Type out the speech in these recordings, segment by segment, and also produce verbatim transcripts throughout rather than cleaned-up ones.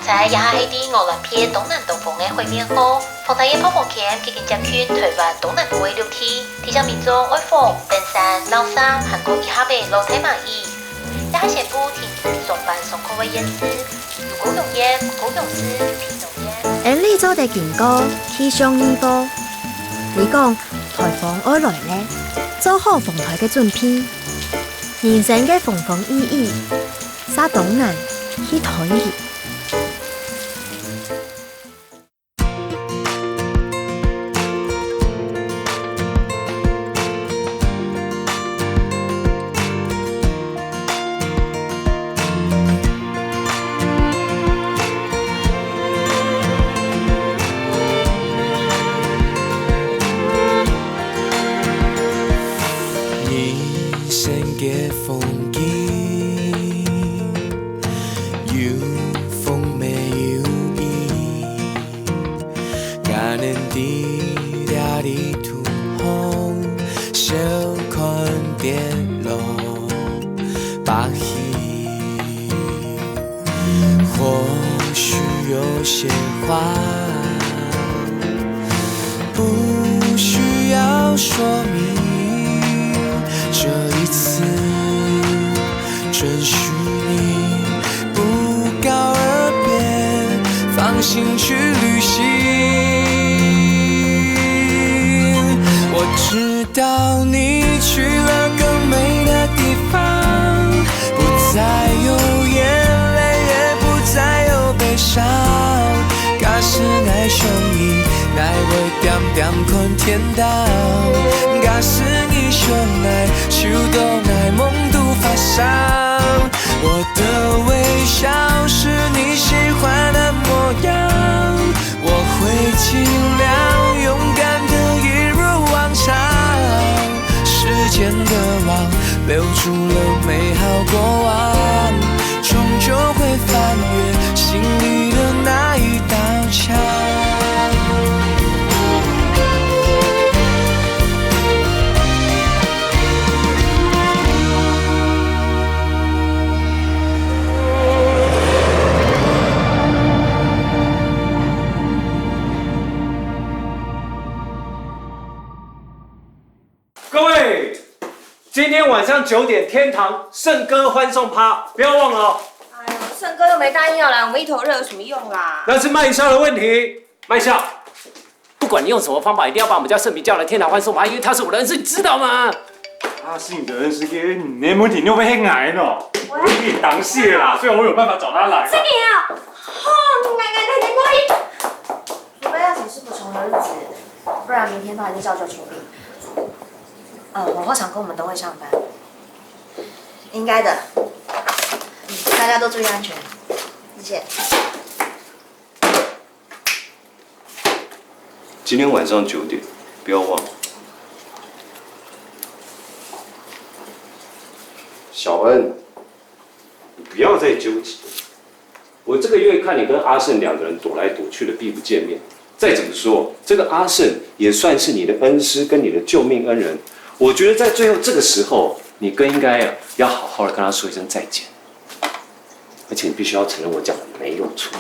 這下係在鵝鑾鼻東南東方个海面項，風颱个暴風圈已經接近臺灣東南部个陸地，提醒民眾愛防登山、落沙，還過一下仔落大猛雨。這下宣布停止上班上課个限制，如果用電、公共用事、非用電。恁樣做得警告氣象預報，你講颱風愛來咧，做好防颱个準備。人生个風風雨雨，煞當難去推移。 人生个風景，有風也有雨。 𠊎等在這泥土項笑看跌落把戲。或許有些話不需要說明，這一次准許你 不告而別，放心去旅行。我知道你去了更美的地方，不再有眼淚，也不再有悲傷。假使𠊎想你，𠊎會恬恬看天道。假使你想𠊎，就當𠊎夢都發生。 我的微笑是你喜歡的模樣，我會盡量勇敢地一如往常。時間的網留住了美好過往，終究會翻越心裡的那一道牆。 各位，今天晚上九點，天堂聖歌歡送趴，不要忘了哦。哎呦，聖歌又沒答應要來，我們一頭熱有什麼用啦？那是賣笑的問題，賣笑。不管你用什麼方法，一定要把我們家盛平叫來天堂歡送趴，因為他是我的恩師，你知道嗎？他是你的恩師，你的問題你又被黑矮呢？我有點當謝啦，雖然我有辦法找他來。是你啊？吼，你奶奶奶奶，我一 除非要请师傅重合日子，不然明天都还是照旧出兵。呃，火化场跟我们都会上班。应该的。嗯，大家都注意安全。谢谢。今天晚上九点，不要忘了。小恩，你不要再纠结。 我这个月看你跟阿胜两个人躲来躲去的，避不见面。再怎么说，这个阿胜也算是你的恩师跟你的救命恩人。我觉得在最后这个时候，你更应该啊，要好好的跟他说一声再见。而且你必须要承认，我讲的没有错。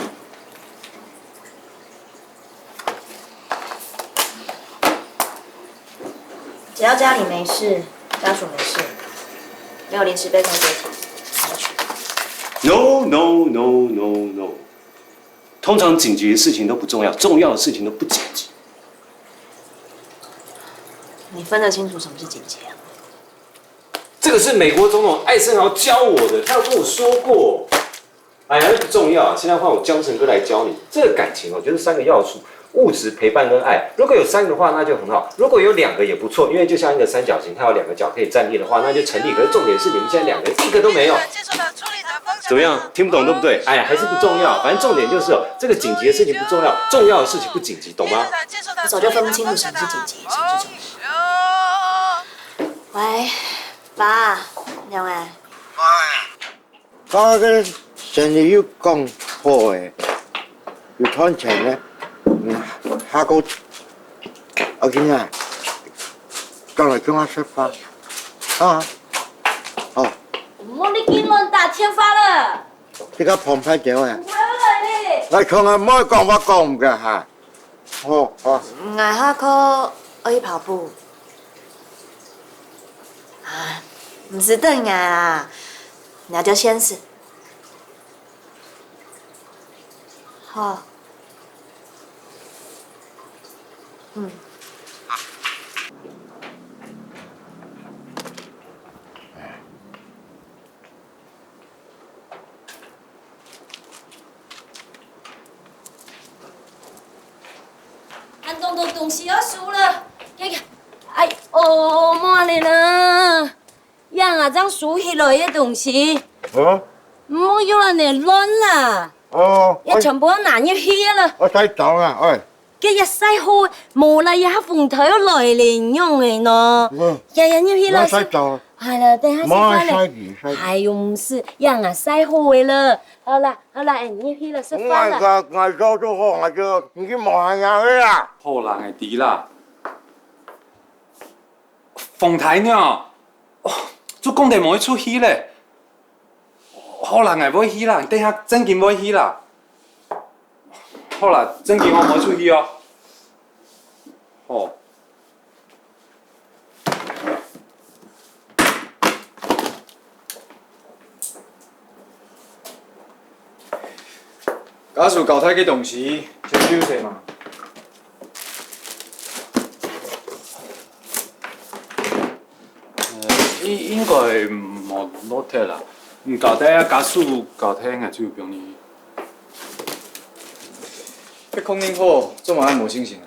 只要家里没事，家属没事，没有临时被通知的情形，没有取代。 No no no no no。通常紧急的事情都不重要，重要的事情都不紧急。你分得清楚什么是紧急啊？这个是美国总统艾森豪教我的，他有跟我说过。 哎呀，那不重要啊！现在换我江城哥来教你。这个感情哦，就是三个要素：物质、陪伴跟爱。如果有三个的话，那就很好；如果有两个也不错，因为就像一个三角形，它有两个角可以站立的话，那就成立。可是重点是，你们现在两个一个都没有。怎么样？听不懂对不对？哎呀，还是不重要，反正重点就是哦，这个紧急的事情不重要，重要的事情不紧急，懂吗？我早就分不清楚什么是紧急，什么是重要。喂，爸，两位。 我个生理有讲好个，有赚钱个，嗯，下个，我今仔，转来跟我食饭，啊，好。我们已经乱打电话了。这个澎湃点啊。不会了嘞。來，看啊，莫講我講个哈。好，好。𠊎下課愛去跑步。啊，毋使等𠊎啦，你就先食。好。嗯。 恁多東西愛收了，哎，哦，莫了啦，這下正收起來个東西，啊？毋好又恁樣亂啦，哦，這全部拿入去了。𠊎再走啦，哎。 該也曬好，無啦，這下風颱又來了，仰仔呢？嗯。呀呀，入去啦，𠊎先走。好了，等下食飯了。莫曬佢，曬佢。哎喲，毋使，樣啊，曬好个了。好啦，好啦，哎，入去啦，食飯啦。𠊎，𠊎，𠊎早就好，𠊎就，你去忙下去啊。好啦，𠊎知啦。風颱呢？哦，就講得無愛出去咧。 好啦，𠊎會去啦，等下正經會去啦。好啦，正經𠊎無出去哦。好。家屬交代个東西，全部有齊嗎？ 呃，應，應該無落忒啦。毋過等下家屬交代，𠊎就放你。該確認好，做麼个無信心啊？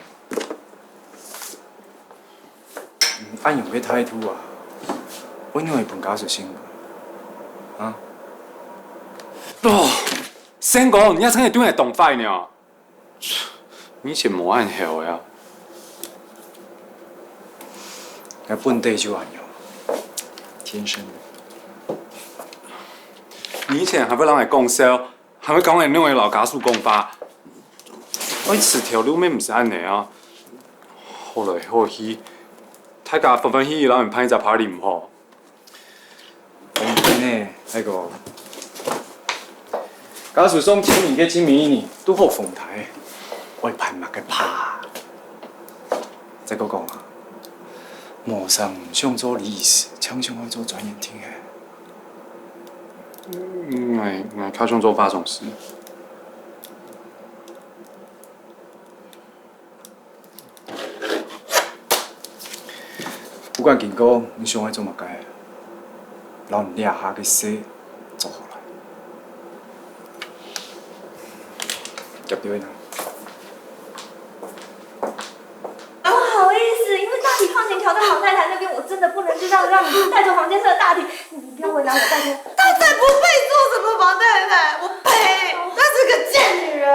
嗯，恁樣个態度啊，會仰仔分家屬信啊？啊？哦，先講，你也真个對𠊎當壞呢。 你以前無恁好呀。𠊎本底就恁樣，天生的。你以前還會摎𠊎講笑，還會講𠊎兩个摎家屬講話，愛辭頭路乜毋使恁樣啊。好來好去，大家歡歡喜喜摎人辦一隻party毋好？ 𠊎呢，該個，假使送簽名个簽名人都好風颱，愛辦麼个趴？再過講啊，無想做禮儀師，淨想愛做專員定个。嗯，𠊎，𠊎較想做化妝師。 不管經過，你想愛做麼个，摎你這下个事做好來。夾對呢。不好意思，因為大體放錢調到好太太那邊，我真的不能就這樣讓你帶走房間這個大體。你一定要為難我，拜託。她才不配做什麼房太太，我呸！她是個賤女人。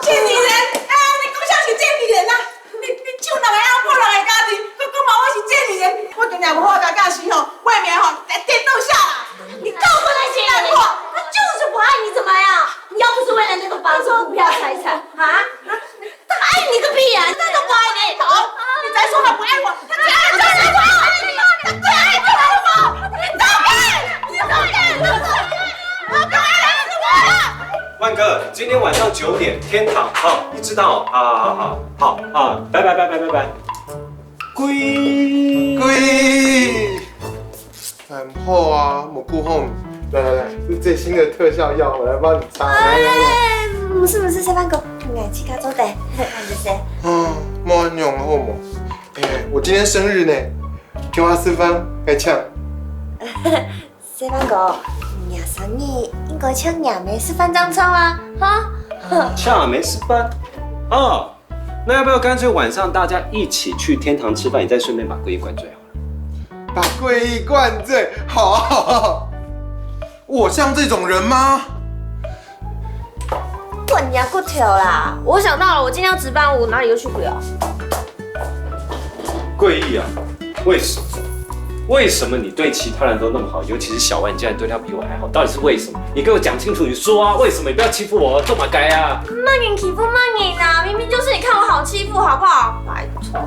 賤女人！哎，你講啥是賤女人啊？你，你搶人个翁，破人个家庭，閣講話我是賤女人，我今日無好好教教示吼，未免吼，來顛倒下啦！你根本不是賤女人，她就是不愛你，怎麼樣？你要不是為了那個房子、股票、財產，啊？她愛你個屁啊！她都不愛你，你再說她不愛我，她最愛就是我，她最愛就是我，你走開，你走開，你走開，我不爱她是我的。 万哥，今天晚上九点，天堂，好，你知道，好好好好好，好，拜拜拜拜拜拜。鬼鬼，很厚啊，蘑菇红，来来来，这最新的特效药，我来帮你擦，来来来。哎，不是不是，小范哥，你自家做的，看这些。啊，莫恁样好无？哎，我今天生日呢，请我吃饭，来请。 小范哥，你生日應該請若姆食飯正著啊，哈？請阿姆食飯？哦，那要不要乾脆晚上大家一起去天堂吃飯，你再順便把桂姨灌醉好了？把桂姨灌醉，好。我像这种人吗？ 滚你个骨头啦！我想到了，我今天要值班，我哪里都去不了。桂姨啊，为什么？为什么你对其他人都那么好，尤其是小万，你竟然对她比我还好？到底是为什么？你给我讲清楚，你说啊，为什么？你不要欺负我，做么该啊？慢点欺负慢点啊！明明就是你看我好欺负，好不好？拜托。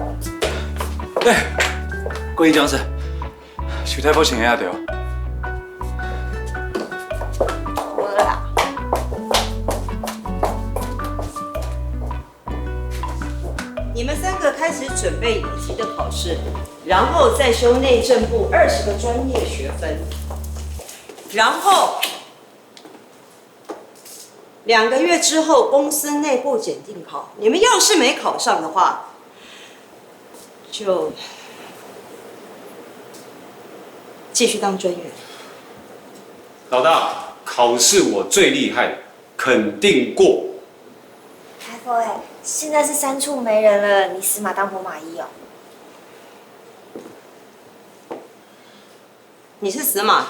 对，桂姨讲是， 收太薄錢个啊，對。無啦。三个开始准备乙级的考试，然后再修内政部二十个专业学分，然后两个月之后公司内部检定考，你们要是没考上的话，就继续当专员。老大，考试我最厉害，肯定过。台风哎，现在是三处没人了，你死马当活马医哦。你是死马？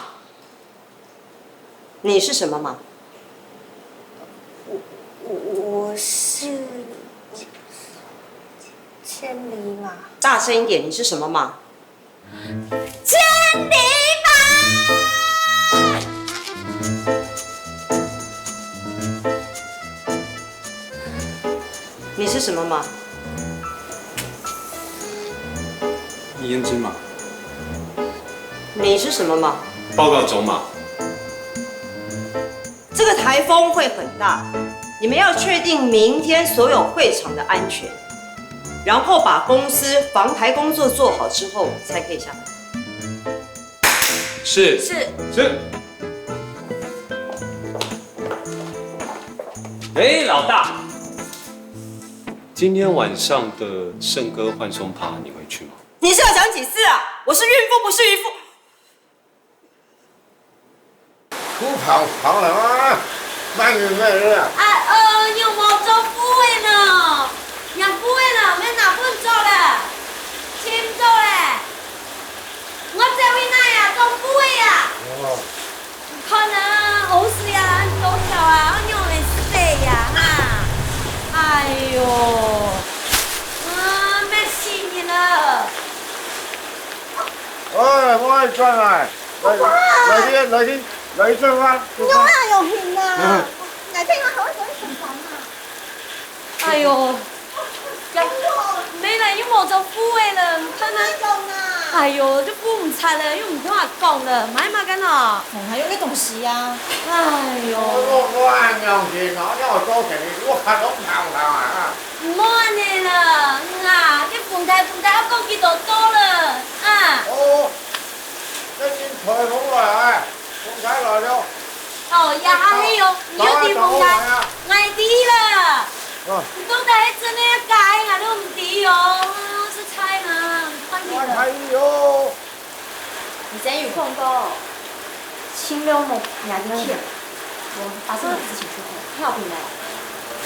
你是什么马？我我是千里马。大声一点，你是什么马？千里马。你是什么马？胭脂马。你是什么马？报告总马。这个台风会很大，你们要确定明天所有会场的安全，然后把公司防台工作做好之后才可以下班。是是是。哎，老大，今天晚上的圣歌欢送趴你会去吗？你是要讲几次啊？我是孕妇不是渔夫。出跑跑了啊，慢点慢点啊。哎哦，又无做副的呢，让副的呢，免拿分做了，听到嘞。我这位哪呀，做副的呀。哦，看啊，好事呀，多少啊，我用来死呀哈。哎呦，啊，没死你了。哎，我爱转来，来来去来去来去转啊，你哪有行啊？哪天我还会跟你上班啊？哎呦，呀，没了，又没做副的了，你看啊。哪有啊？哎呦，就副唔差了，又唔听我讲了，买嘛干哦。我还有个东西呀。哎呦，我我我俺娘子，哪有多钱的，我看都跑了啊。唔好安尼啦，啊，你分开分开，我讲几多多了，啊。哦，那今台风来，风台来了。哦，呀，还有，你有地方来，啊，外地了。啊，你到底是真的假的，我都唔知哦，是猜嘛，看你了。哎呦，你真有空过，青龙木也去看，我发生的事情之后，跳进来。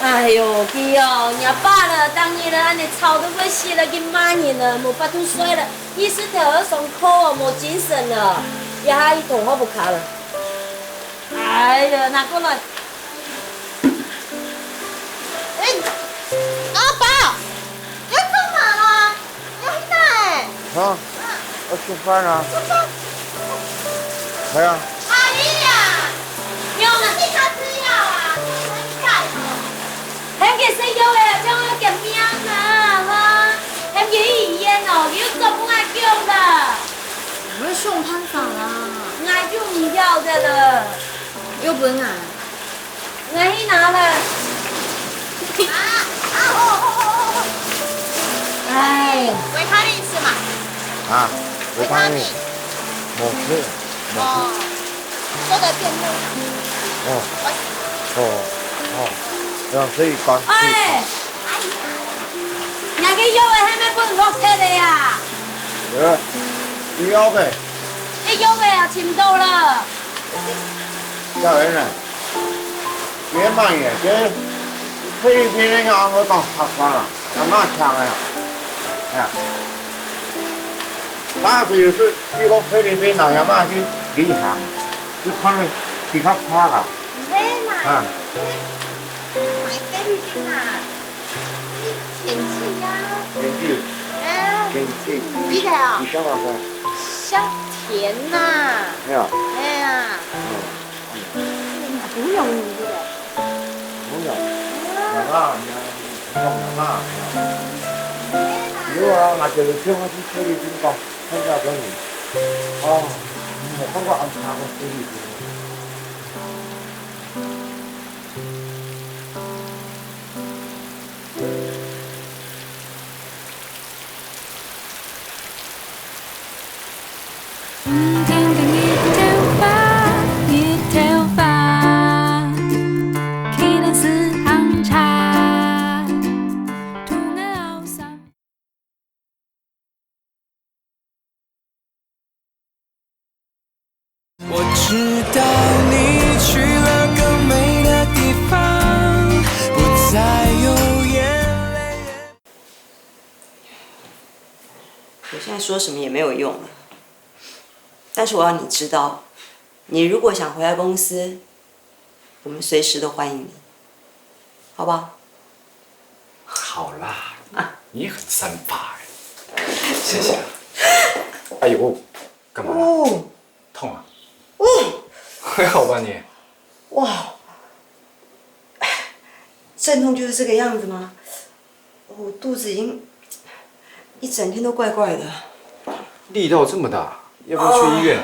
哎呦，对哦，你爸了，当年了，安尼吵得要死了，去骂人了，无法度睡了，一时头儿上课哦，无精神了，也还同学不卡了。哎呀，拿过来。 哎，阿宝，你要干嘛啦？你要去哪？啊，要吃饭啊。吃饭？哎呀，哎呀，用啊，你才吃药啊，你在干什么？很给谁药哎，这样要给命啊，哈，很给医院哦，你又做不爱用的。我要想办法啦。俺就唔要的了。又不是俺。 我去拿了。哎，维他命是吗？啊，维他命，我吃，哦，说的变路。哦，哦，哦，这样可以帮助。哎，那个药还没分我吃的呀？呃，你要呗，那药啊，请到了。叫人呢。 别骂人，这菲律宾人家我当客话了，干嘛抢了呀？哎呀，那个有时你讲菲律宾人家嘛去旅行，就看了比较怕了。没啦，啊，买菲律宾啊，天气呀，天气，哎，天气，你的啊你，想想看，香甜呐，哎呀，哎呀，嗯。 不容易的。不用，妈妈，你看，你看妈妈，有啊，俺就是想要去菲律宾搞，参加婚礼。哦，你没看过俺拍过菲律宾。再说什么也没有用了。但是我要你知道，你如果想回来公司，我们随时都欢迎你，好不好？好啦，你很三八哎，谢谢啊。哎呦，干嘛啦？哦痛啊？哦，还好吧你？哇，阵痛就是这个样子吗？我肚子已经一整天都怪怪的。力道这么大，要不要去医院？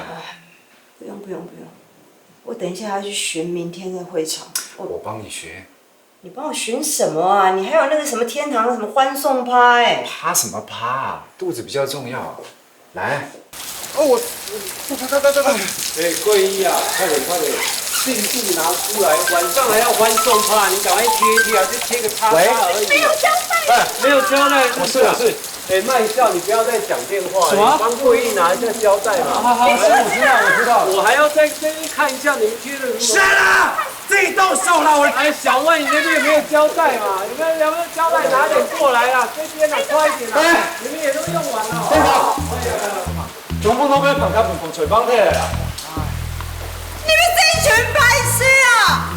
不用不用不用，我等一下要去巡明天的会场。我我帮你巡。你帮我巡什么啊？你还有那个什么天堂什么欢送趴哎、趴什么趴啊？肚子比较重要。来。哦，我，对对对对对。哎，桂一啊，快点快点，进度拿出来，晚上还要欢送趴，你赶快贴一贴啊，就贴个叉叉而已。没有交代。哎，没有交代，我是我是。哎，麦校，你不要再讲电话了，什么你帮桂一拿一下胶带嘛。好好，是我知道，我知道。我还要再再看一下你们贴的如何。是啦，自己动手了，我哎，小万，你那边有没有胶带嘛？你们有没有胶带？拿点过来啦，这边啦，快一点啦！哎你们也都用完了。这个全部都被反开粉风吹放开了啦。你们这一群白痴啊！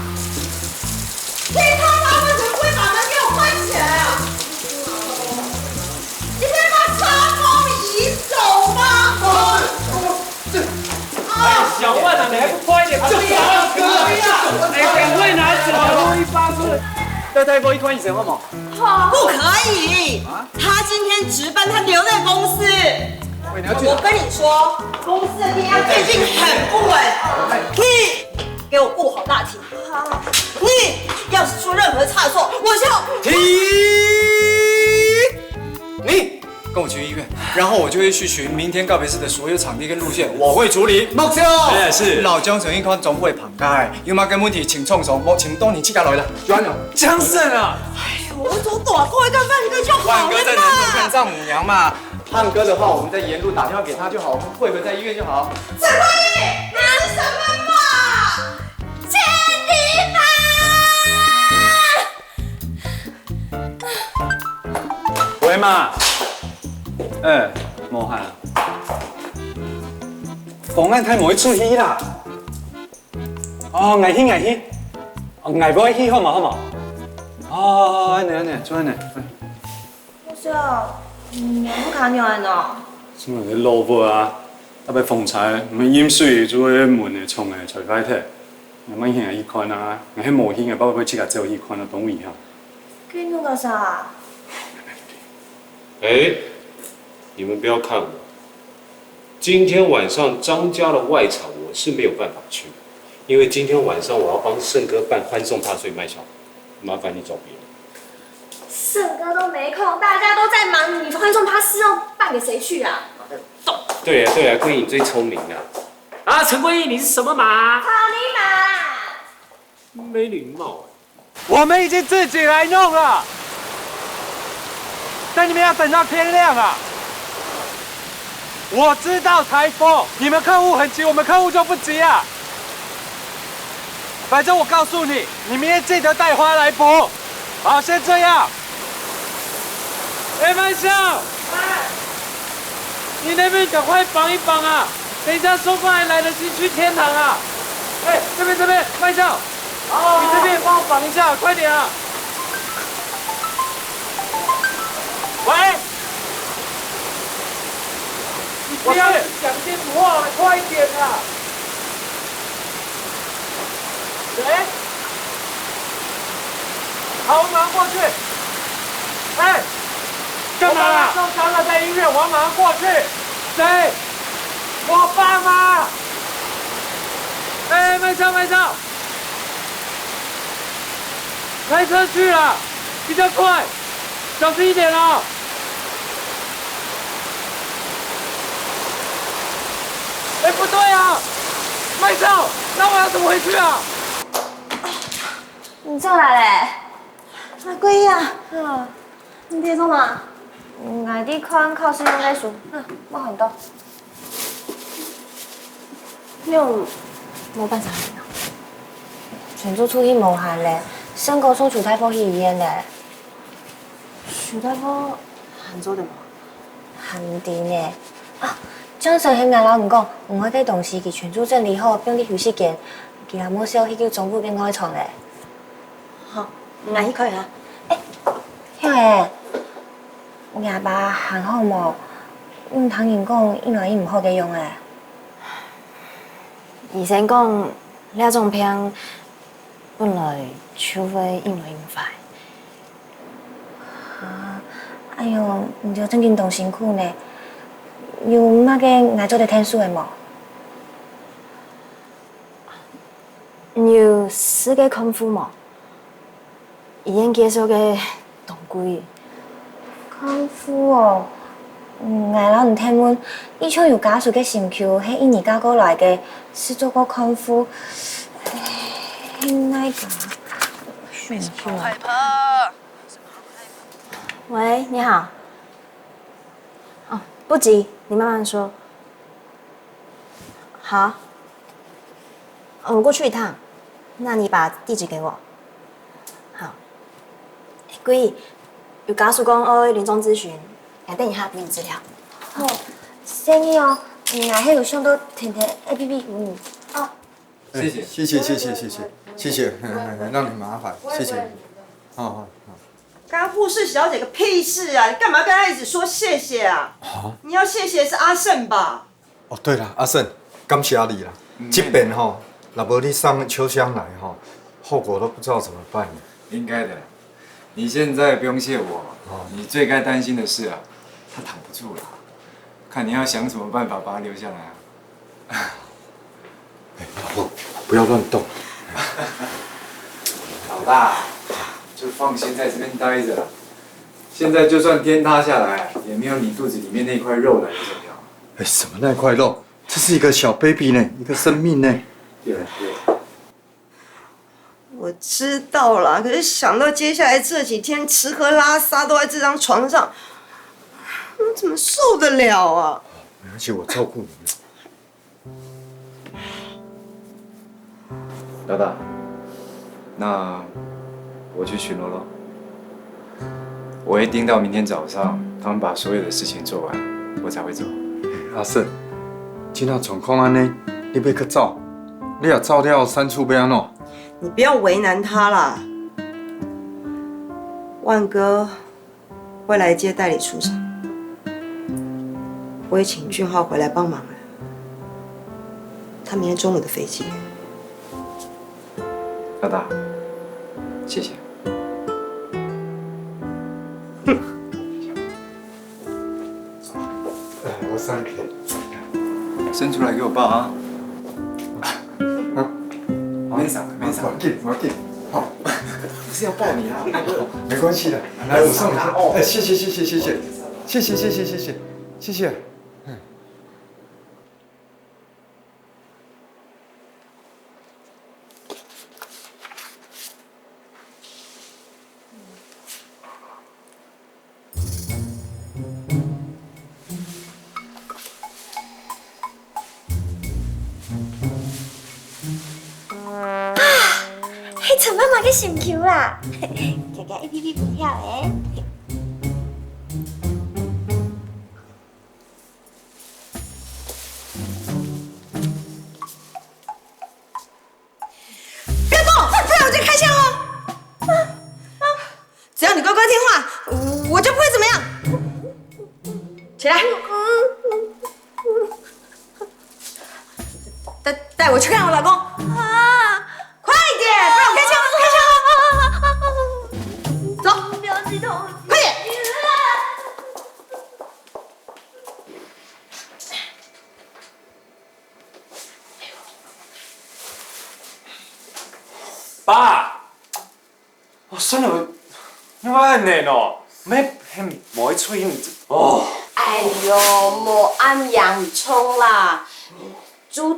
天他妈的，怎么不会把门给我关起来啊？你们把插头移走吗？哎，小万啊，你还不快一点？就打哥啊！哎，赶快拿走啊！一发出来。带带过一款医生好吗？不可以，他今天值班，他留在公司。喂，你要去我跟你说，公司的电压最近很不稳，你给我顾好大体。你要是出任何差错，我就停！你跟我去医院，然后我就会去巡明天告别式的所有场地跟路线，我会处理。目标。哎，是。老江城一款总会旁盖，有嘛个问题请冲手，莫请到你自家来了。转了。江胜啊，我做大哥一个范哥就好了万哥在南部看嘛。丈母娘嘛。汉哥的话，我们再沿路打电话给他就好，我们会合在医院就好。陈冠宇，你是什么嘛？千里马。喂嘛，哎，无閒啊。方案太無出去啦。哦，𠊎去，𠊎去。哦，𠊎幫你去好無？好無？哦，恁呢恁呢，就恁呢。老師啊，你毋好看樣仔哦。什麼老婆啊？特別風采，毋係飲水就會悶个，衝个，才快忒。𠊎慢行去看啊，𠊎係無興个，爸爸會自家走去看啊，等一下。跟你講啥？哎，你们不要看我，今天晚上张家的外场我是没有办法去，因为今天晚上我要帮胜哥办欢送趴，所以麦小，麻烦你找别人。胜哥都没空，大家都在忙，你欢送趴是要办给谁去啊？对啊对啊，桂英你最聪明啊。啊，陈桂英，你是什么马？草泥马。没礼貌啊。我们已经自己来弄了，但你们要等到天亮啊！我知道台风，你们客户很急，我们客户就不急啊。反正我告诉你，你明天记得带花来补。好，先这样。哎，慢笑。你那边赶快绑一绑啊！等一下送过来来得及去天堂啊！哎，这边这边，慢笑。你这边帮我绑一下，快点啊！喂，你不要讲电话了，快一点啊！喂，好，我马上过去。哎，干嘛啦？受伤了，在医院，我马上过去。谁？我爸妈。哎，慢走，慢走。 开车去啦，比较快，小心一点哦。哎，不对啊，慢走，那我要怎么回去啊？你转來咧？阿貴啊，啊，你在做麼？𠊎在看考試用个書，啊，無看到。 你有無辦法啊？全做出去無閒咧，勝哥送邱大夫去醫院咧。邱大夫還做得無？還毋知呢，啊，張生喊𠊎摎你講，屋下个東西佢全部整理好，放在休息間，佢也無需要去救中部變外場咧。好，𠊎去看下。哎，曉得，若爸還好無？你聽人講，一來一毋好个樣欸。醫生講，這種病本來就會一來一壞。 啊，哎喲，你兜正經當辛苦呢。有麼个𠊎做得𢯭手个無？你有試過看護無？醫院介紹个當貴。看護哦，嗯，𠊎摎你𢯭問，以前有家屬个心臼係印尼嫁過來个，試做過看護，係哪家？ 喂，你好。哦，不急，你慢慢說。好。嗯，我過去一趟，那你把地址給我。好。欸，貴，有家屬講愛臨終諮詢，𠊎等一下給你資料。好，謝你哦，𠊎還有想到天天A P P給你。哦。謝謝。謝謝謝謝謝謝謝謝，嘿嘿嘿，讓你麻煩，謝謝。好好好。 幹護士小姐個屁事啊！你幹嘛跟她一直說謝謝啊？啊？你要謝謝的是阿勝吧？哦，對了，阿勝，感謝你啦。嗯。這邊吼，若無你送秋香來吼，後果都不知道怎麼辦呢。應該的啦，你現在不用謝我，哦。你最該擔心的是啊，她躺不住了，看你要想什麼辦法把她留下來啊。 哎，老婆，不要亂動。老大，就放心在這邊待著啦。現在就算天塌下來，也沒有你肚子裡面那塊肉來得重要。哎，什麼那塊肉？這是一個小baby呢，一個生命呢。對啊，對啊。 我知道啦，可是想到接下來這幾天吃喝拉撒都在這張床上，我怎麼受得了啊？沒關係，我照顧你們。老大，那我去巡邏囉。 我一定到明天早上，他們把所有的事情做完，我才會走。阿勝，這下狀況恁呢，你欲去走，你若走了，山豬欲按怎？你不要為難他啦。萬哥會來接代理處長，我也請俊浩回來幫忙了。他明天中午的飛機。 老大，謝謝。哎，我上去。伸出來給我抱啊。啊？沒啥，沒啥。無要緊，無要緊。好。不是要抱你啊。沒關係的，來，我送你一下。哦。哎，謝謝，謝謝，謝謝。謝謝，謝謝，謝謝。謝謝。嗯。 係陳媽媽个心臼啦，遽遽A P P分你欸。 不要动，快来我这开枪哦！啊，啊，只要你乖乖听话，我就不会怎么样。起来，带，带我去看我老公。啊，快一点，不然我开枪，我开枪。走，不要激动，快点。 爸，哦，孫女，你莫恁樣哦，乜，乜無愛出去。哦。哎喲，無恁嚴重啦，就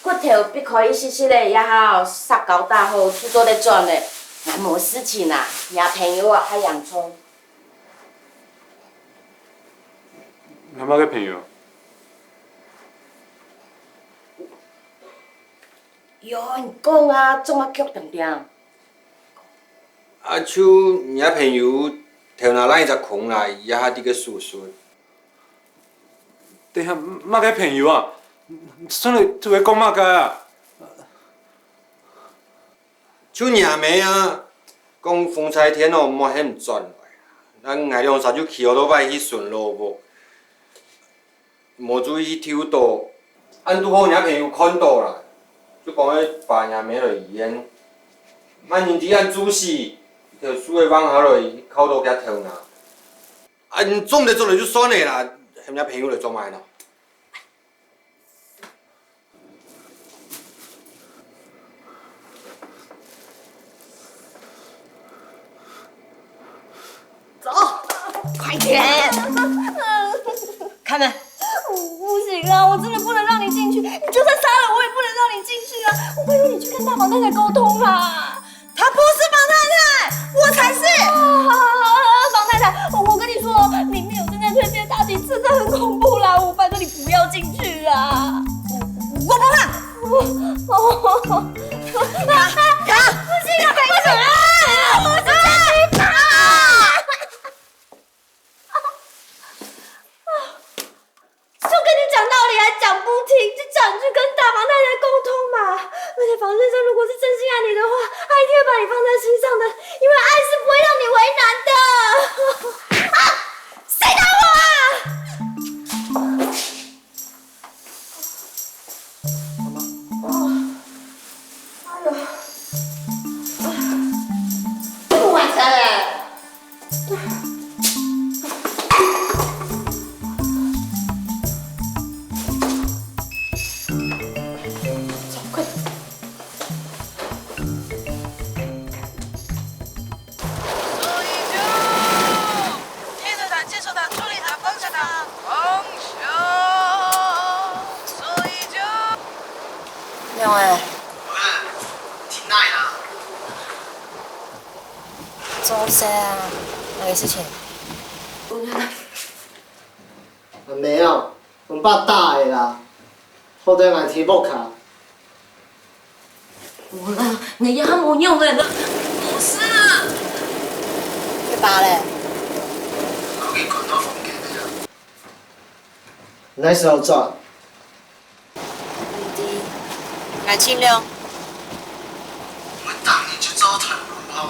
骨頭必開一息息仔，也好石膏打好，就做得轉咧。𠊎無事情啊，若朋友啊，較嚴重。 你麼个朋友？喲，你講啊，做麼个遽恬恬？啊，就若朋友頭那爛一隻空啦，這下在該手術。等一下，麼个朋友啊？上來就會講麼个啊？就若姆啊，講風颱天哦，莫喊轉來。啊𠊎兩儕就騎奧多拜去巡邏屋，無注意去丟著，恁堵好若朋友看著啦，就講愛揹若姆來醫院。啊人知恁注死，一條樹仔橫下來，敲著厥頭那。 啊你做毋得轉來就算了啦，喊若朋友來做麼个呢？走，快點！開門！不行啊，我真的不能讓你進去，你就算殺了我也不能讓你進去啊！我拜託你去跟大房太太溝通啦。 她不是房太太，我才是。啊，房太太，我跟你說，裡面有正在吹风的大姐，真的很恐怖啦！我拜託你不要進去啊！我不怕。我，我，我，啊，啊，不行啊，等一下，我是真的怕。就跟你講道理還講不聽，就叫你去跟大房太太溝通嘛。而且房先生如果是真心愛你的話，他一定會把你放在心上的，因為愛是不會讓你為難的。啊，誰打我啊？哎呦，不玩了。 仰仔？喂，停哪啦？做事啊，麼个事情？阿姆啊，分爸打个啦，好得𠊎在屋下。無啦，𠊎也無仰仔啦，無事啦。你爸咧？ 哪時候轉？毋知，𠊎盡量。𠊎逐日就照跈路項，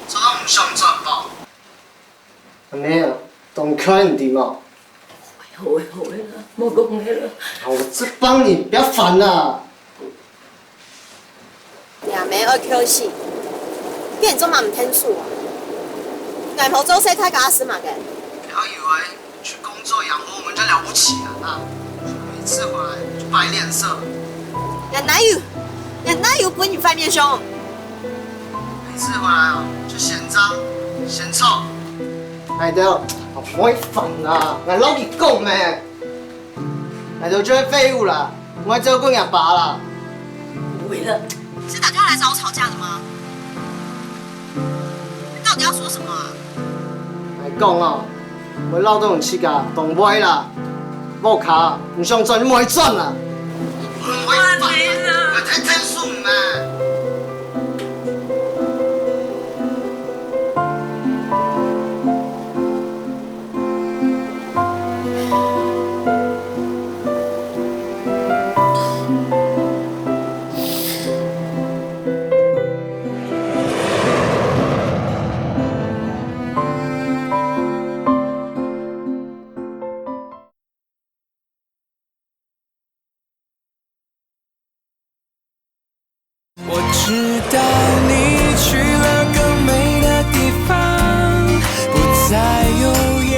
做到毋想轉吧？阿姆啊，當看毋知無？好个，好个啦，莫講个啦。好，這幫你，不要煩啦。 若姆愛𤸁死，變做麼毋𢯭手啊？𠊎無做事，大家係麼个？不要以為去工作養活我們就了不起了啊！每次回來就擺臉色。𠊎哪有，𠊎哪有分你壞面相？每次回來哦，就嫌髒、嫌臭。哎，對哦，莫煩啦，𠊎摎你講咩？ 𠊎兜就係廢物啦，毋會照顧若爸啦。不會了，是打電話來找我吵架的嗎？你到底要說什麼啊？𠊎講哦，𠊎恅著你自家當壞啦，屋下毋想轉就莫轉啦。𠊎毋會煩啦，𠊎天天輸咩？ 我知道你去了更美的地方，不再有眼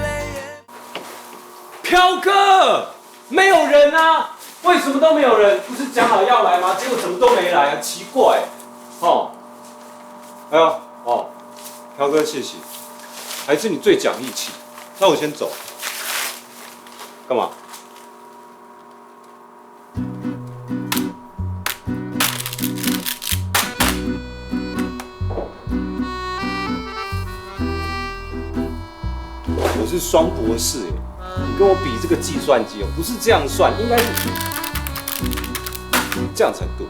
泪。飘哥，没有人啊！为什么都没有人？不是讲好要来吗？结果怎么都没来啊？奇怪，哦，哎呦，哦，飘哥谢谢，还是你最讲义气。那我先走。干嘛？ 我是双博士耶，你跟我比这个计算机哦，不是这样算，应该是这样才对。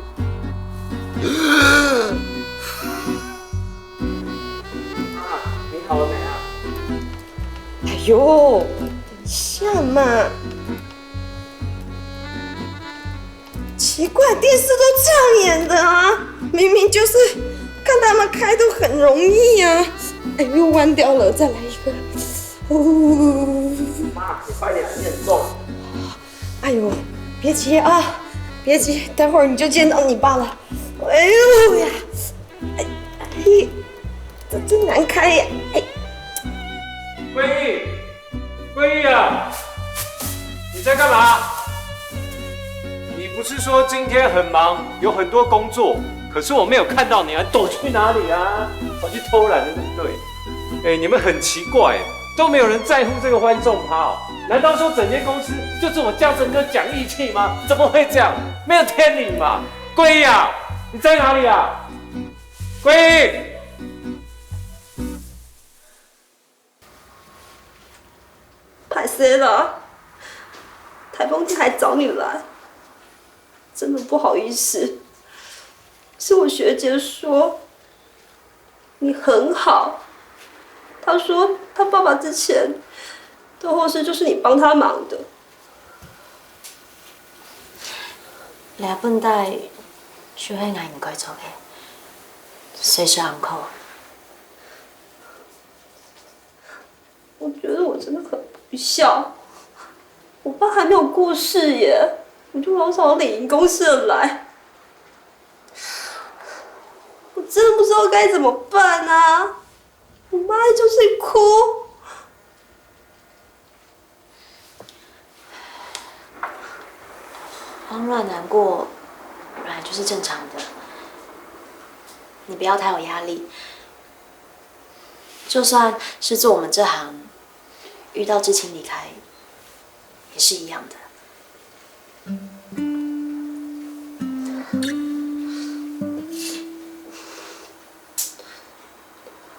啊，你好了没啊？哎呦，等一下嘛。奇怪，电视都这样演的啊，明明就是看他们开都很容易啊。哎，又弯掉了，再来一个。哦，妈，你快点，你很重。哎呦，别急啊，别急，待会儿你就见到你爸了。哎呦呀，哎，哎，这真难开呀！哎，桂玉，桂玉啊，你在干嘛？你不是说今天很忙，有很多工作，可是我没有看到你啊，躲去哪里啊？跑去偷懒了，对不对？哎，你们很奇怪，都没有人在乎这个欢送趴哦。难道说整间公司就只有我江森哥讲义气吗？怎么会这样？没有天理嘛！桂玉啊，你在哪里啊？桂玉！ 歹势啦，颱風天還找你來，真的不好意思。是我學姐說你很好，她說她爸爸之前的後事就是你幫他忙的。這本底就係𠊎毋該做个，所以係uncle。 我覺得我真的很不孝。我爸還沒有過世耶，我就老早領離公司的來，我真的不知道該怎麼辦啊！我媽就是哭。慌亂難過本來就是正常的，你不要太有壓力。就算是做我們這行，遇到至親離開，也是一樣的。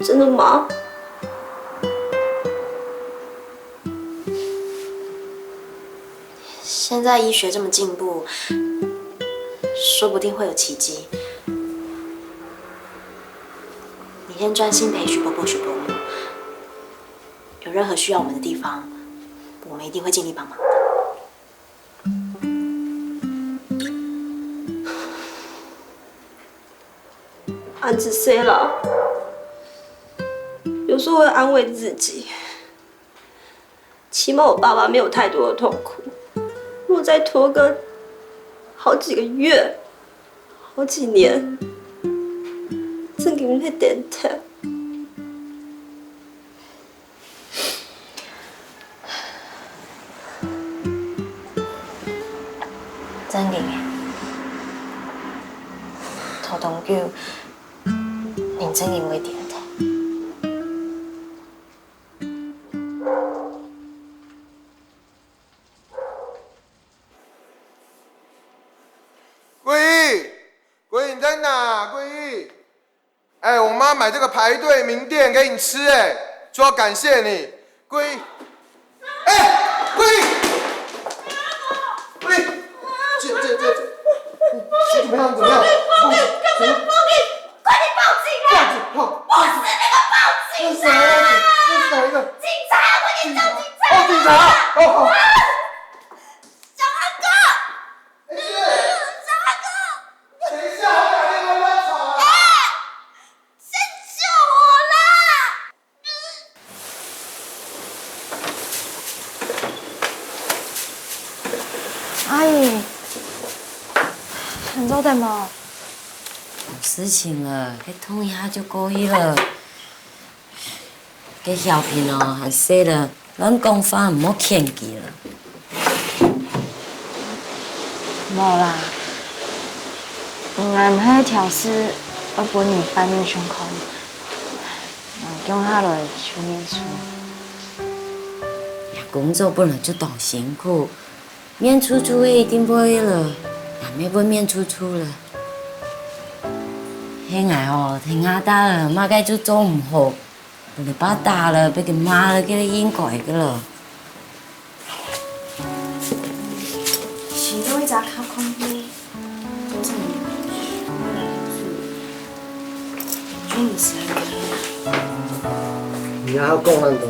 真的嗎？現在醫學這麼進步，說不定會有奇蹟。你先專心陪徐伯伯、徐伯母，有任何需要我們的地方，我們一定會盡力幫忙的。 恁仔細啦，有時候會安慰自己，起碼我爸爸沒有太多的痛苦。如果再拖個好幾個月、好幾年，正經會癲掉。 正經个，拖當久，人正經會癲个。桂玉，桂玉，你在哪？桂玉。 哎，我媽買這個排隊名店給你吃，哎，說要感謝你。桂玉，哎，桂玉，桂玉，這，這，這，這，怎麼樣？怎麼樣？報警！報警！快點報警啊！報警！報，報警！不是那個報警啊！那是哪一個？那是哪一個？警察！快點叫警察！哦，警察！哦，好。小阿哥！哎，小阿哥！等一下，我打電話給他查。哎！ 先救我啦！阿姨，還做得無？無事情了，該痛一下就過去了。該小平哦，還細了， 亂講話，毋好譴佢了。無啦，𠊎毋係挑事，愛分你辦理傷康，𠊎共下來就念書。這工作本來就當辛苦，念書就會一定會了，還毋會念書就了。係𠊎哦，天下大了，麼个就做毋好。 你爸打了，分佢罵了，這係應該个了。其中一隻較看起，都係你，就毋使你。你還要講恁多，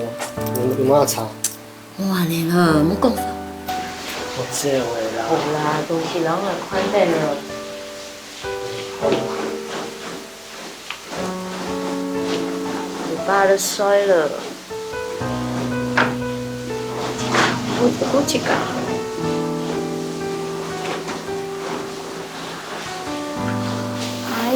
有，有麼个差？無恁呢了，莫講。我借話啦，好啦，東西攏來看等了。你爸都睡了。我，我去搞。哎。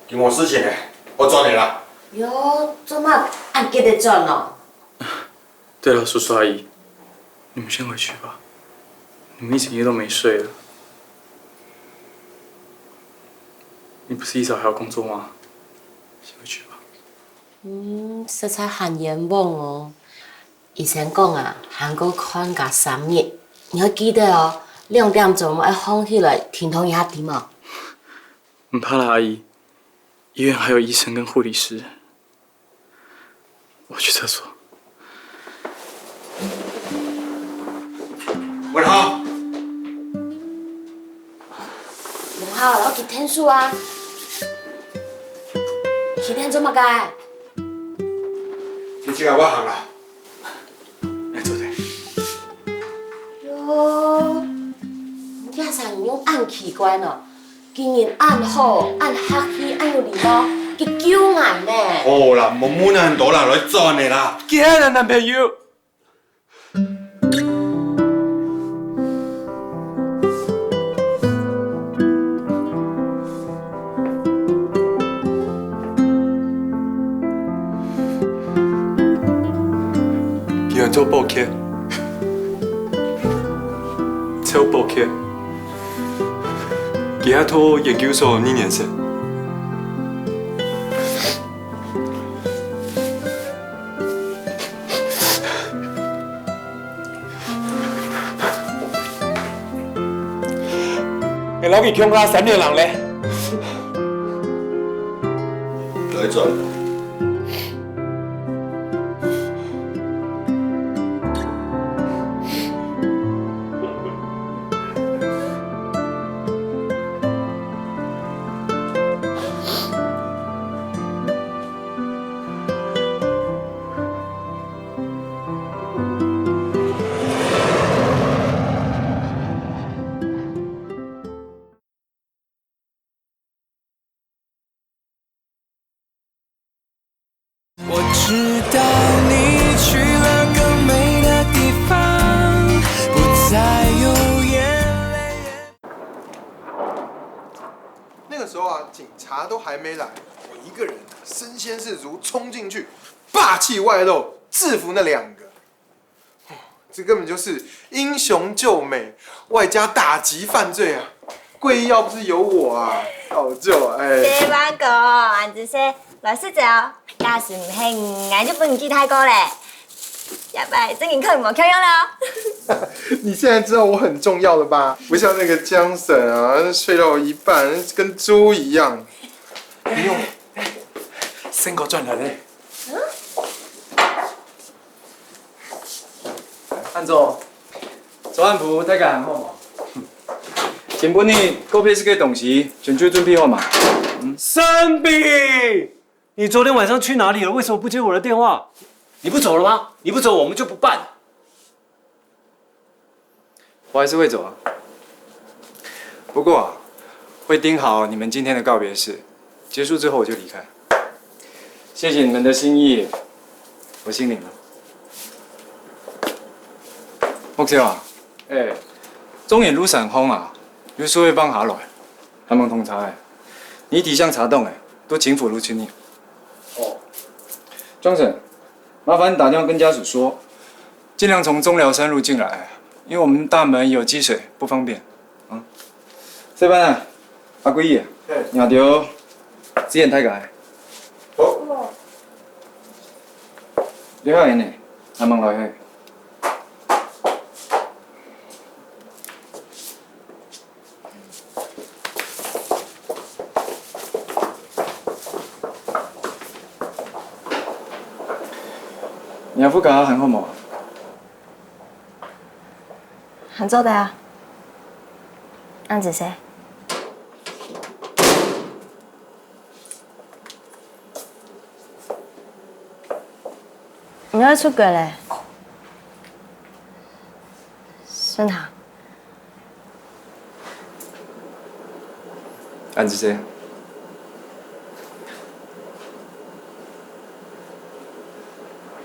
今無事情了，𠊎轉了啦。喲，做麼恁急个轉哦？對了，叔叔阿姨，你們先回去吧，你們一整夜都沒睡了。你不是一早還要工作嗎？先回去吧。嗯，實在還冤枉哦。醫生講啊，還過看加三日。你愛記得哦，兩點鐘愛䟘起來，停動一下知無？不怕啦，阿姨，醫院還有醫生跟護理師。我去廁所。文豪，文豪，𠊎去𢯭手啊。去𢯭做麼个？你去啊，𠊎行啦。來，坐等。喲，你這儕人恁奇怪哦！ 佢人恁好，恁客氣，恁有禮貌，佢救𠊎呢。好啦，莫問恁多啦，來轉个啦。佢係𠊎男朋友。佢愛做保潔，做保潔。 佢還讀研究所二年生。𠊎摎佢共下三年零咧。來轉。 我知道你去了更美的地方，不再有眼泪。那个时候啊，警察都还没来，我一个人啊，身先士卒冲进去，霸气外露，制服那两个。 这根本就是英雄救美，外加打击犯罪啊！贵义要不是有我啊，早就，哎。細凡哥，恁仔細，來食朝，假使毋係𠊎就分你記大過咧。這擺正經可能無共樣了哦。你現在知道我很重要了吧？不像那個江森啊，睡到一半跟豬一樣。你用，森哥轉來咧。 恁早，早安普，大家還好嗎？今晡日告別式个東西，全就準備好嗎？嗯。森比，你昨天晚上去哪裡了？為什麼不接我的電話？你不走了嗎？你不走，我們就不辦。 我還是會走啊。不過啊，會訂好你們今天的告別式，結束之後我就離開。謝謝你們的心意，我心領了。木少啊，哎，中原路上空啊，有數位放下來，還吂通查欸，你地上查檔欸，都清楚路清理。哦，莊臣，麻煩打電話跟家屬說， 盡量從中寮山路進來，因為我們大門有積水，不方便。啊，這班啊，阿貴啊，嘿。你就自然大家。好。這下呢，還吂來嘿。若夫家還好無？還做得啊。恁仔細。 你愛出國咧？順航。恁仔細。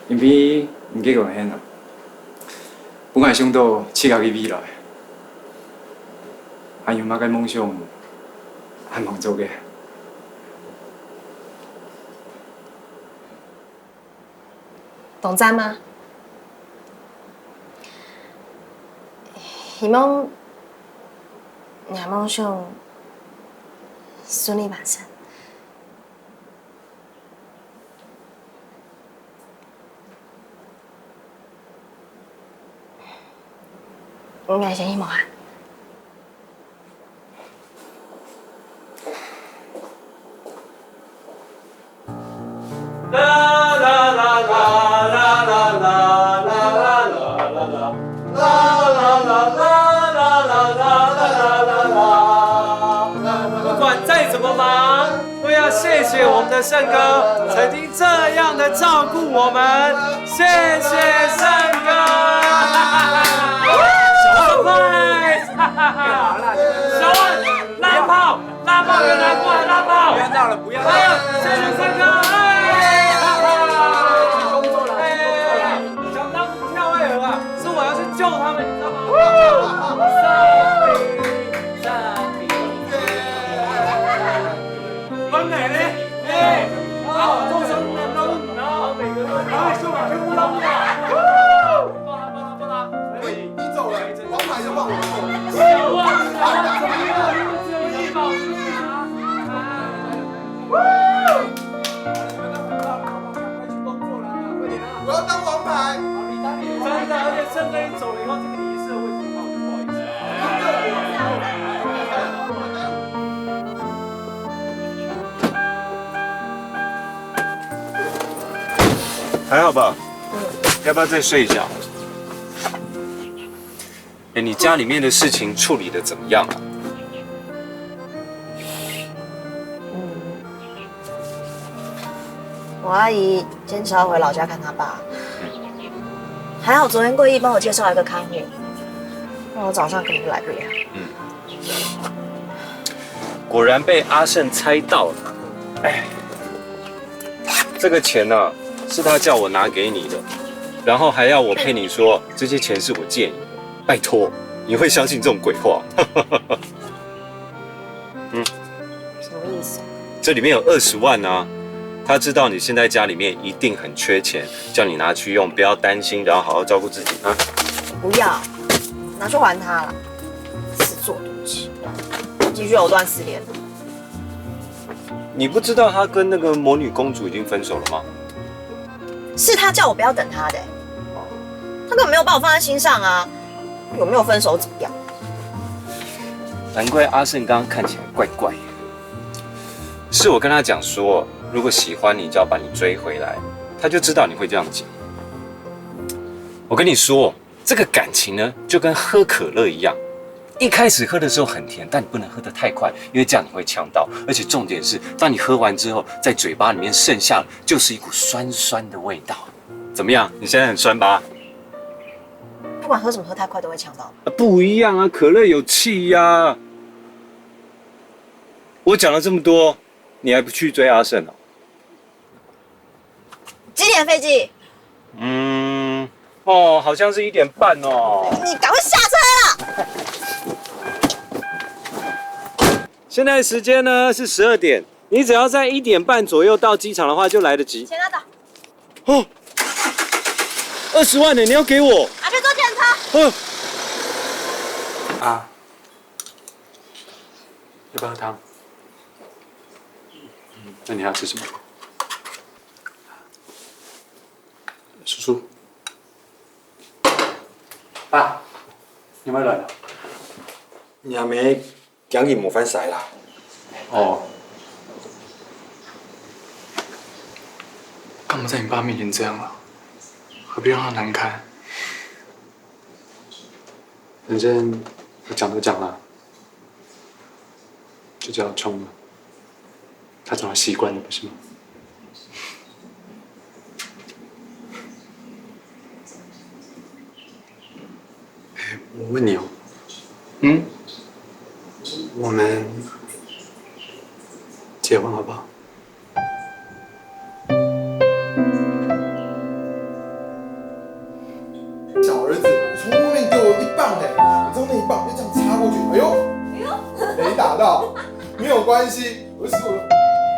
因為你个貢獻啊，分𠊎想到自家个未來，還有麼个夢想還吂做个。 當讚嗎？希望你个夢想順利完成。𠊎先去忙啊。 不管再怎么忙，都要谢谢我们的盛哥，曾经这样的照顾我们。谢谢盛哥。Surprise！小万，拉炮，拉炮，有人过来拉炮。不要闹了，不要闹了。哎，谢谢盛哥。哎，哎，哎，哎，想当初跳爱河啊，是我要去救他们，你知道吗？上帝，上帝。 完美嘞！哎，好，众生能够，然后每个人，哎，是吧？全部都不打。不打，不打，不打。喂，你走了，王牌就换我了。小万，小万，怎么样？只有一把。我要当王牌。真的，而且盛哥一走了以后，这个礼仪社的位置很好，就不好意思。 还好吧？要不要再睡一觉？哎，你家里面的事情处理得怎么样啊？我阿姨坚持要回老家看她爸，还好昨天贵义帮我介绍一个看护，让我早上根本就来不了。嗯，果然被阿胜猜到了。哎，这个钱呢，是他叫我拿给你的，然后还要我骗你说这些钱是我借你的。拜托，你会相信这种鬼话？嗯，什么意思？这里面有二十万啊，他知道你现在家里面一定很缺钱，叫你拿去用，不要担心，然后好好照顾自己啊。不要，拿去还他了，自作多情，继续藕断丝连。你不知道他跟那个魔女公主已经分手了吗？是他叫我不要等他的，他根本没有把我放在心上啊，有没有分手怎么样？难怪阿胜刚刚看起来怪怪的。 是我跟他讲说，如果喜欢你，就要把你追回来，他就知道你会这样讲。我跟你说，这个感情呢，就跟喝可乐一样，一开始喝的时候很甜，但你不能喝得太快，因为这样你会呛到。而且重点是，当你喝完之后，在嘴巴里面剩下的就是一股酸酸的味道。怎么样？你现在很酸吧？不管喝什么，喝太快都会呛到。啊，不一样啊，可乐有气呀、我讲了这么多，你还不去追阿胜哦？几点飞机？嗯，哦，好像是一点半哦。你赶快下车啦！现在时间呢是十二点，你只要在一点半左右到机场的话，就来得及。钱拿到。哦，二十万呢，你要给我？拿去做检查。哦，啊，要不要喝汤？那你还要吃什么？叔叔，爸，你有没有来了？你阿妹今日無翻晒啦。哦，干嘛在你爸面前这样啊？何必让他难堪？反正我讲都讲了，就叫他冲了，他总要习惯的，不是吗？哎，我问你哦，嗯，我们结婚好不好？ 小儿子，你从后面给我一棒哎，你知道那一棒就这样插过去，哎呦，哎呦，没打到，没有关系，我是我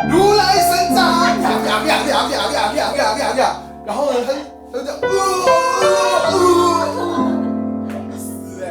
如来神掌，啪啪啪啪啪啪啪啪啪啪啪，然后呢，他就他就这样，呃呃呃，死哎。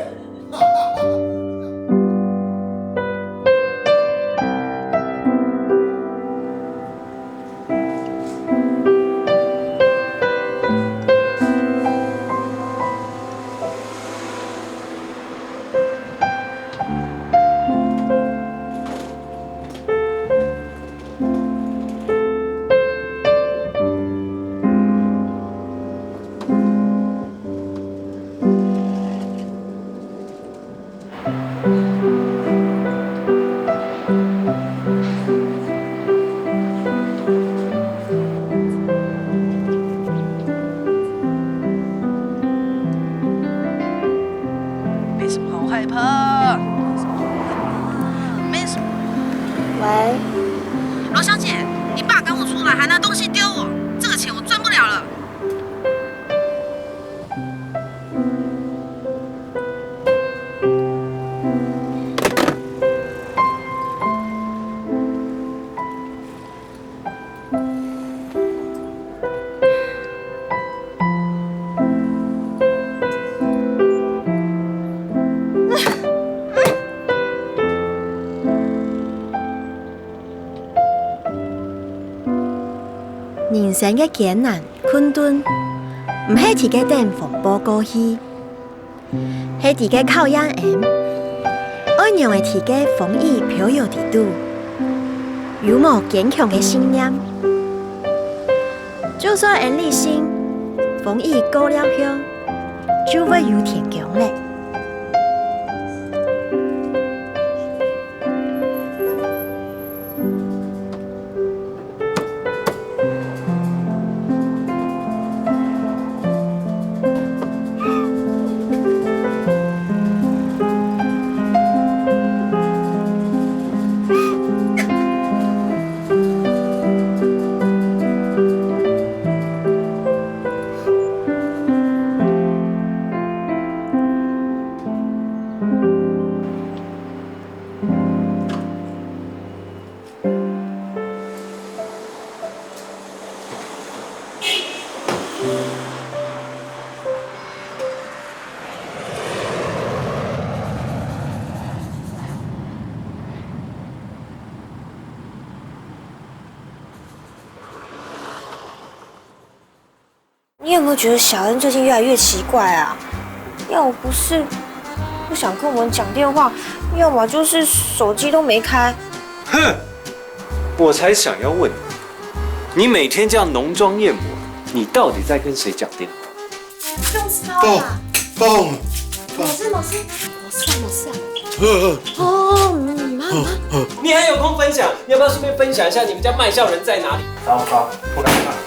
没什么好害怕，没什么。喂，罗小姐，你爸赶我出来，还拿东西丢我，这个钱我赚不了了。 人生个艰難困頓，毋係在該等風暴過去，係在該考驗𫣆，愛仰仔在該風雨飄搖裡肚，有無堅強个信念？就算𫣆理性，風雨過了後，就會有天光咧。 你有没有觉得小恩最近越来越奇怪啊？要不是不想跟我们讲电话，要么就是手机都没开。哼，我才想要问你，你每天这样浓妆艳抹，你到底在跟谁讲电话？就是他啦。爆爆！没事没事，没事没事。呵哦，嗯，慢慢。你还有空分享？你要不要顺便分享一下你们家卖笑人在哪里？糟糕，不敢看。